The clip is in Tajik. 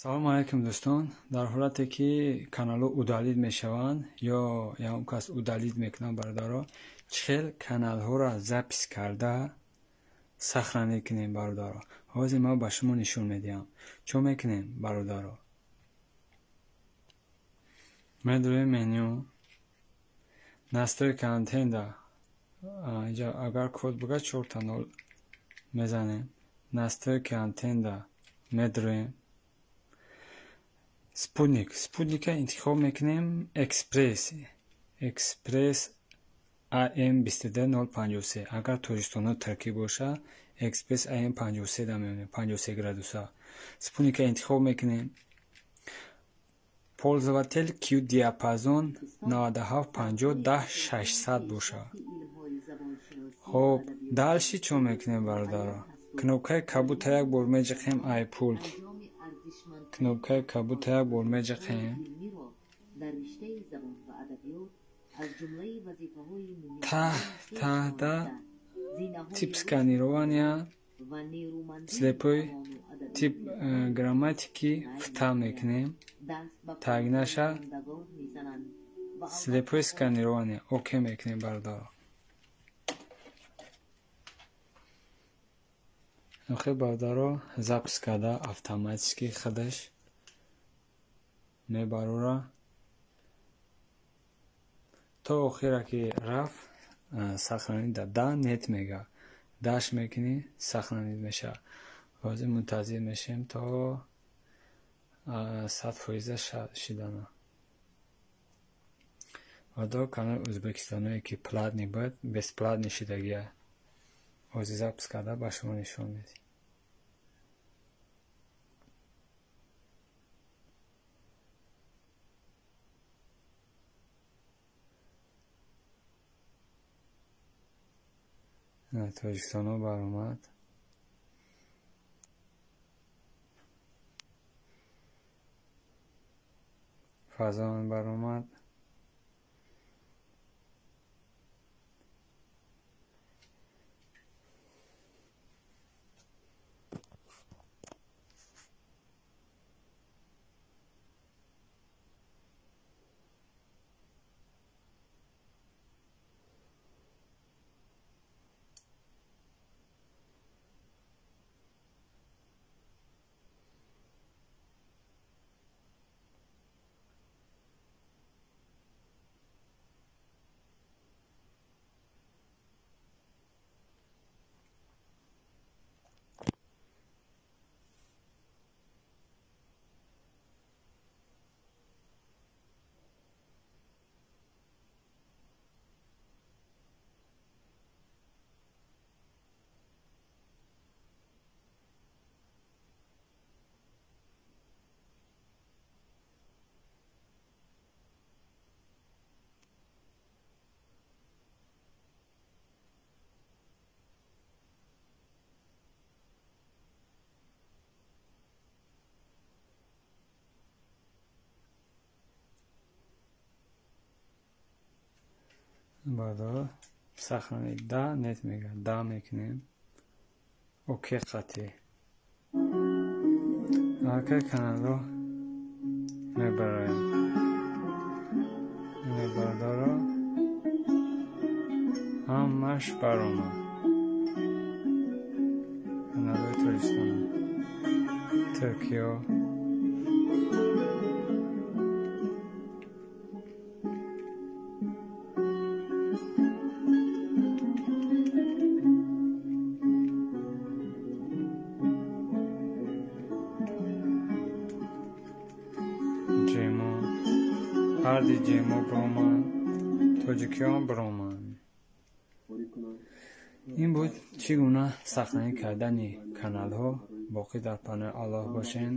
Салому алайкум, дӯстон. Дар ҳолате ки каналҳо удалить мешаванд ё ягон кас удалить мекунад, бародаро, чӣ хел каналҳоро запись карда сохранить кунем, бародаро? Ҳозир ман ба шумо нишон медиҳам. Чо мекунем, бародаро? Медроем меню, настройка антенна. Инҷа агар код бугад, чорта нол мезанем. Настройка антенна медроем. Спутник, спутника интихоб мекунем, Экспресс, Экспресс АМ 22053. Агар Тоҷикистоно туркӣ боша, Экспресс АМ 53 да мемонем, 53 градуса. Спутника интихоб мекунем. Пользователь Q диапазон 97 50 10 600 боша. Хоб, дальше чо мекунем, бародаро? Кнопкаи кабута як бор меҷиқем, ай пульт. Кнопкаи кабута як бор меҷиқем. Таҳта тип сканирования слепой, тип грамматики фта мекунем. Тагнаша слепой сканирования окей мекунем, бародаро. Охир, бародаро, запись карда автоматически худаш мебарора. То охира ки рафт, сохранить да нет мега. Даш мекунӣ, сохранить мешавад. Ҳозир мунтазир мешем то 100% шидана. Бародаро, канали ӯзбекистоное ки платный буд, бесплатный шидагия. Ҳозир запись карда ба шумо нишон медиҳем. Тоҷикистоно баромад. Фазон баромад. Бародаро, сохранить да нет мега. Да мекунем. Окей қатъӣ. Аллакай каналро мебароем. Бародаро, ҳамаш баромад. Каналҳои Тоҷикистон, Туркиё. Ҷемо, ҳарди ҷемо биромад, тоҷикиён биромад. Ин буд чӣ гуна сохранить кардани каналҳо. Боқӣ дар паноҳи Аллоҳ бошен.